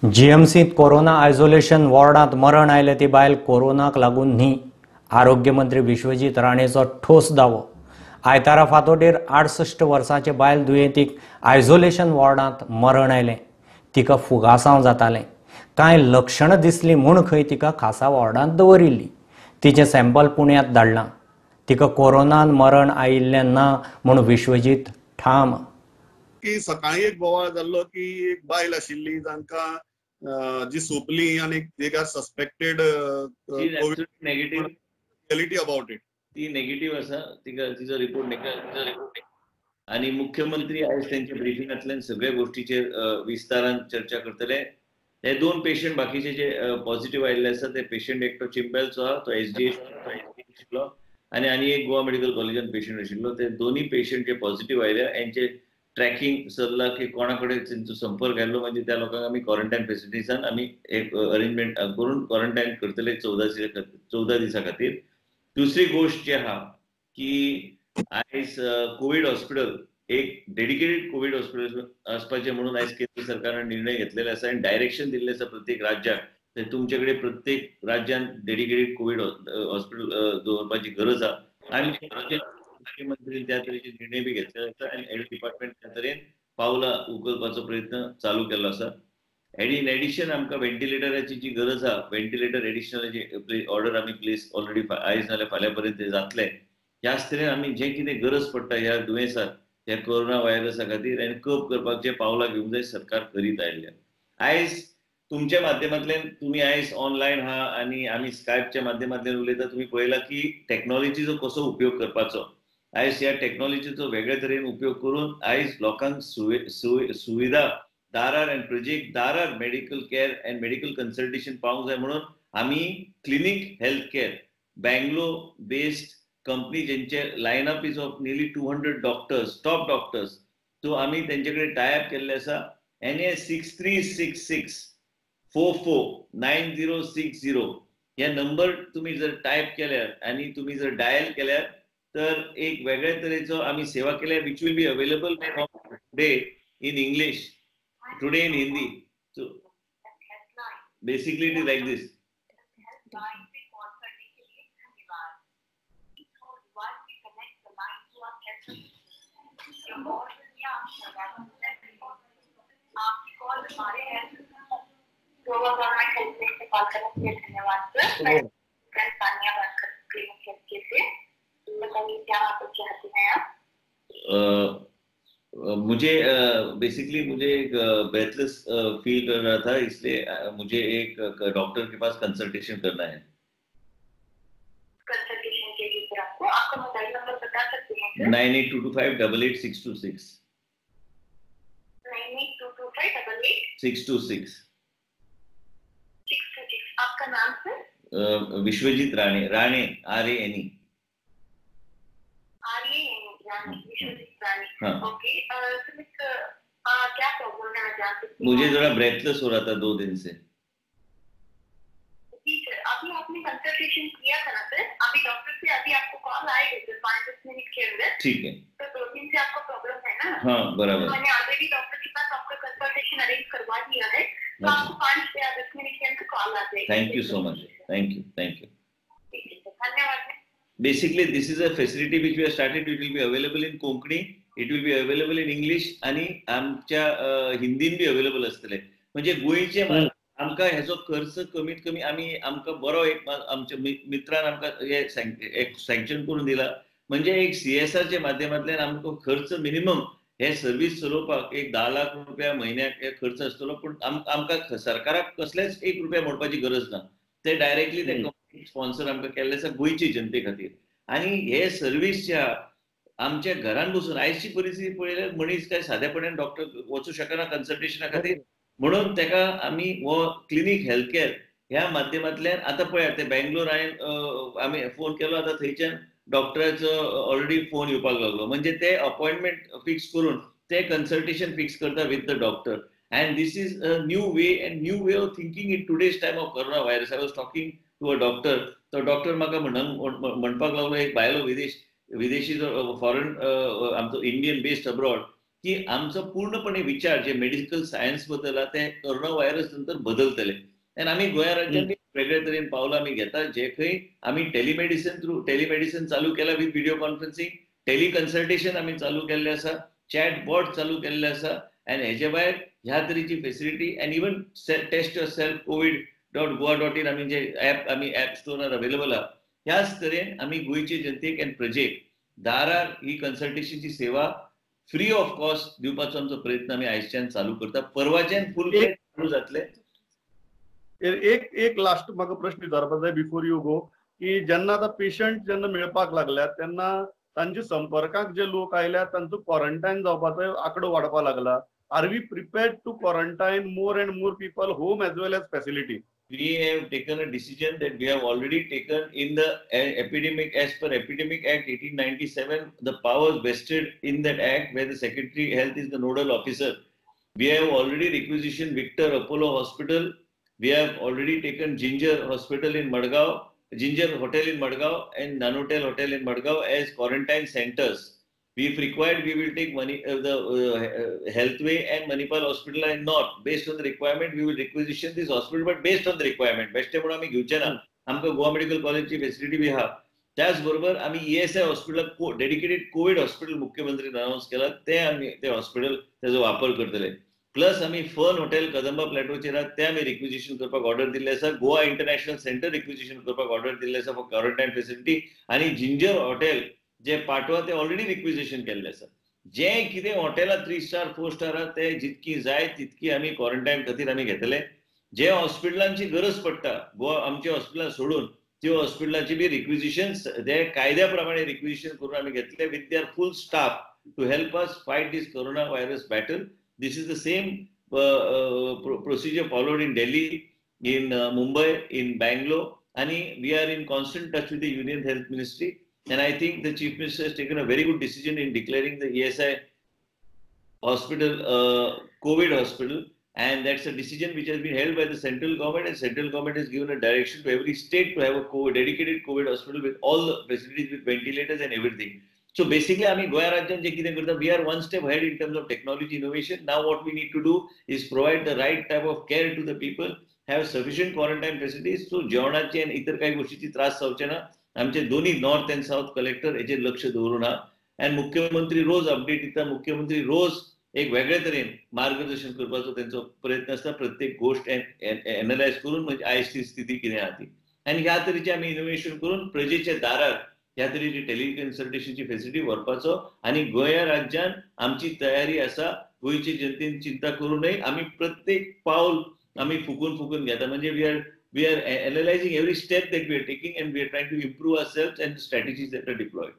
जीएमसींत corona isolation वॉर्डांत मरण आयलें ती बायल कोरोनाक लागून न्ही, आरोग्य मंत्री विश्वजीत राणेचो ठोस दावो. आयतारा फातोडेर 68 वर्सांचे बायल दुयेंतीक आयसोलेशन वॉर्डांत मरण आयलें. तिका फुगासांव जातालें, कांय लक्षणां दिसलीं म्हूण खंय तिका खासा वॉर्डांत दवरिल्ली. तिचें सॅम्पल पुण्यांत धाडलां. तिका कोरोनान मरण आयिल्लें ना म्हूण विश्वजीत ठाम. की सकाळी एक बोवाळ जाल्लो की एक बायल आशिल्ली जांकां जी सोंपली आनी they are suspected negative reality about it. ती नेगेटिव्ह आसा, तिका तिचो रिपोर्ट नेगेटिव्ह. आनी मुख्यमंत्री आयज तेंच्या ब्रिफिंगांतल्यान सगळ्या गोष्टीचेर विस्तारान चर्चा करतले. हे दोन पेशंट बाकीचे जे पॉझिटिव्ह आयिल्ले आसा ते पेशंट एकटो चिंबेलचो आहा, तो एसडीएच आशिल्लो, आनी आनी एक गोवा मेडिकल कॉलेजान पेशंट आशिल्लो. ते दोन्ही पेशंट जे पॉझिटिव्ह आयले हेंचे ट्रॅकिंग चल्ला की कोणा कडेन तेंचो संपर्क आयलो, म्हणजे त्या लोकांक आमी क्वॉरंटायन फेसिलिटीसान आमी एक अरेंजमेंट करून क्वॉरंटायन करतले 14 दिसां खातीर. दुसरी गोश्ट जी आहा की आयज कोवीड हॉस्पिटल एक डेडिकेटेड कोवीड हॉस्पिटल आसपाचें म्हणून आयज केंद्र सरकारान निर्णय घेतलेले आसा आनी डायरेक्शन दिल्लें आसा प्रत्येक राज्याक. ते तुमचे कडेन प्रत्येक राज्यान डेडिकेटेड कोवीड हॉस्पिटल दवरपाची गरज आहा आनी मुख्यमंत्री त्या तरेचे निर्णय बी घेतलेले आसा आनी हेल्थ डिपार्टमेंट त्या तरेन पावलां उखलपाचो प्रयत्न चालू केल्लो आसा. इन एडिशन आमकां व्हेंटिलेटराची जी गरज आहा, व्हेंटिलेटर एडिशनल ऑर्डर आमी प्लेस ऑलरेडी आयज नाल्यार फाल्यां पर्यंत ते जातले. ह्याच तरेन आमी जें कितें गरज पडटा ह्या दुयेंसाक, ह्या कोरोना व्हायरसा खातीर आनी कर्ब करपाक जे पावलां घेवंक जाय सरकार करीत आयिल्लें. आयज तुमच्या माध्यमांतल्यान तुमी आयज ऑनलायन आहा आनी आमी स्कायपच्या माध्यमांतल्यान उलयता, तुमी पळयला की टॅक्नॉलॉजीचो कसो उपयोग करपाचो. आयज ह्या टॅक्नॉलॉजीचो वेगळे तरेन उपयोग करून आयज लोकांक सुविधा दारार आनी प्रजेक दारार medical care and medical consultation पावंक जाय म्हणून आमी clinic health care Bangalore based company जेंचे lineup is of nearly 200 doctors, top doctors, so आमी तेंचे कडेन टाय अप केल्ले आसा. एन ए 6366 44 9060 हे नंबर तुमी जर टायप केल्यार आनी तुमी जर डायल केल्यार तर एक वेगळे तरेचो आमी सेवा केल्या, which will be available from today in English, today in Hindi. So basically it is like this. मुझे बेसिकली मुझे एक ब्रेथलेस फील कर रहा था, इसलिए मुझे एक डॉक्टर के पास कंसल्टेशन करना है. कंसल्टेशन के लिए सर आपको आपका मोबाइल नंबर बता सकते हैं सर? 98225 88626. 98225 88 626. 626. आपका नाम sir? Vishwajeet Rane. Rane, RANE. RANE, Rane, Vishwajeet Rane. हाँ. ओके सर, क्या प्रॉब्लम है जान सकती हूँ? मुझे थोड़ा ब्रेथलेस हो रहा था 2 दिन से. जी सर, अभी आपने कंसल्टेशन किया था ना सर? अभी डॉक्टर से अभी आपको कॉल आएगा सर 5-10 मिनट के अंदर. ठीक है. तो 2 दिन से आपको प्रॉब्लम है ना? हाँ बराबर. मैंने ऑलरेडी डॉक्टर के पास आपका कंसल्टेशन अरेंज करवा दिया है, तो आपको 5 या 10 मिनट के अंदर कॉल आ जाएगी. Thank you so much. Thank you, thank you. धन्यवाद. Basically this is a facility which we have started. It will be available in Konkani, it will be available in English आणि आमच्या हिंदीन be available आसतले. म्हणजे गोंयचे आमकां हेजो खर्च कमीत कमी आमी आमकां बरो एक आमच्या मित्रान आमकां हे एक सँक्शन करून दिला. म्हणजे एक सीएसआरच्या माध्यमांतल्यान आमकां खर्च मिनिमम हे सर्वीस चलोवपाक एक 10 लाख रुपया म्हयन्याक खर्च आसतलो, पूण आमकां सरकाराक कसलेच 1 रुपया मोडपाची गरज ना. ते डायरेक्टली ते कंपनी स्पॉन्सर आमकां केल्ले आसा गोंयचे जनते खातीर. आनी हे सर्वीस ज्या आमच्या घरान बसून आयची परिस्थिती पळयल्यार मनीस काय सादेपणान डॉक्टर वचूं शकना कन्सल्टेशना खातीर, म्हणून तेका आमी हो क्लिनीक हेल्थ केअर ह्या माध्यमांतल्यान आतां पळयात ते बेंगलोर हांवें आमी फोन केलो, आतां थंयच्यान डॉक्टराचो ऑलरेडी फोन येवपाक लागलो. म्हणजे ते अपॉयंटमेंट फिक्स करून ते कन्सल्टेशन फिक्स करता with the doctor. And this is a new way and new way of thinking in today's time of corona virus. I was talking to a doctor, तो doctor म्हाका म्हणपाक लागलो, एक बायलो विदेशी जो फॉरेन आमचो इंडियन बेस्ड अब्रॉड, की आमचो पूर्णपणे विचार जे मेडिकल सायन्स बद्दल आहा ते कोरोना व्हायरस नंतर बदलतले. आनी आमी गोंया राज्यान वेगळे तरेन पावलां आमी घेता, जे खंय आमी टेलिमेडिसन थ्रू टेलिमेडिसन चालू केला with video conferencing, tele consultation आमी चालू केल्ले आसा, चॅट बॉट चालू केल्ले आसा. आनी हेजे भायर ह्या तरेची facility and even test yourself covid.goa.in आमी जे ऍप आमी ऍप स्टोरार अवेलेबल आहा. ह्याच तरेन आमी गोंयचे जनतेक आनी प्रजेक दारार ही कन्सल्टेशनची सेवा फ्री ऑफ कॉस्ट दिवपाचो आमचो प्रयत्न आमी आयजच्यान चालू करता. परवाच्यान फूल चालू जातले. एक एक लास्ट म्हाका प्रश्न विचारपाक जाय बिफोर you go, की जेन्ना आतां पेशंट जेन्ना मेळपाक लागल्यात तेन्ना तांच्या संपर्काक जे लोक आयल्यात तांचो क्वॉरंटायन जावपाचो आंकडो वाडपाक लागला. Are we prepared to quarantine more and more people home as well as facility? We have taken a decision that we have already taken in the epidemic, as per Epidemic Act 1897, the powers vested in that act where the Secretary Health is the nodal officer. We have already requisitioned Victor Apollo Hospital. We have already taken Ginger Hospital in Madgaon, Ginger Hotel in Madgaon and Nanotel Hotel in Madgaon as quarantine centers. If required, we will take money, the Healthway and Manipal Hospital and not. Based on the requirement, we will requisition this hospital, but based on the requirement. बेश्टे म्हणून आमी घेवचे ना. आमकां Goa medical कॉलेजची facility बी आहा. त्याच बरोबर आमी ESI हॉस्पिटलाक डेडिकेटेड कोविड हॉस्पिटल मुख्यमंत्रीन अनाउन्स केला, ते आमी ते हॉस्पिटल तेजो वापर करतले. प्लस आमी फर्न हॉटेल कदंबा प्लॅटोचेर आहा ते आमी रिक्विजिशन करपाक ऑर्डर दिल्ले आसा. गोवा इंटरनॅशनल सेंटर रिक्विजिशन करपाक ऑर्डर दिल्ले आसा फॉर क्वॉरंटायन फेसिलिटी. आनी जिंजर हॉटेल जे पाटवा ते ऑलरेडी रिक्विजिशन केल्ले आसा. जे कितें हॉटेलां 3 स्टार 4 स्टार आहा ते जितकी जाय तितकी आमी क्वॉरंटायन खातीर आमी घेतले. जे हॉस्पिटलांची गरज पडटा गोवा आमच्या हॉस्पिटलां सोडून त्यो हॉस्पिटलांची बी रिक्विजिशन ते कायद्या प्रमाणे रिक्विजिशन करून आमी घेतले with their full staff to help us fight this corona virus battle. This is the same procedure followed in Delhi, in Mumbai, in Bangalore, आनी we are in constant touch with the union health ministry. And I think the Chief Minister has taken a very good decision in declaring the ESI hospital, COVID hospital, and that's a decision which has been held by the central government, and central government has given a direction to every state to have a dedicated COVID hospital with all the facilities, with ventilators and everything. So basically, I mean, Goa Rajyan je kite karta, we are one step ahead in terms of technology innovation. Now what we need to do is provide the right type of care to the people, have sufficient quarantine facilities, so जेवणाची आणि इतर काही गोष्टीची त्रास जावचे ना. आमचे दोन्ही नॉर्थ अँड साऊथ कलेक्टर हेचेर लक्ष दवरून आहा. आनी मुख्यमंत्री रोज अपडेट दिता, मुख्यमंत्री रोज एक वेगळे तरेन मार्गदर्शन करपाचो तेंचो प्रयत्न आसता. प्रत्येक गोश्ट एनलायज करून म्हणजे आयजची स्थिती कितें आहा ती, आनी ह्या तरेचे आमी इनोव्हेशन करून प्रजेच्या दारार ह्या तरेची टेलिकन्सल्टेशनची फेसिलिटी व्हरपाचो. आनी गोंया राज्यान आमची तयारी आसा. गोंयचे जनतेन चिंता करूं नये. आमी प्रत्येक पावल आमी फुकून फुकून घेता. म्हणजे we are analyzing every step that we are taking and we are trying to improve ourselves and the strategies that are deployed.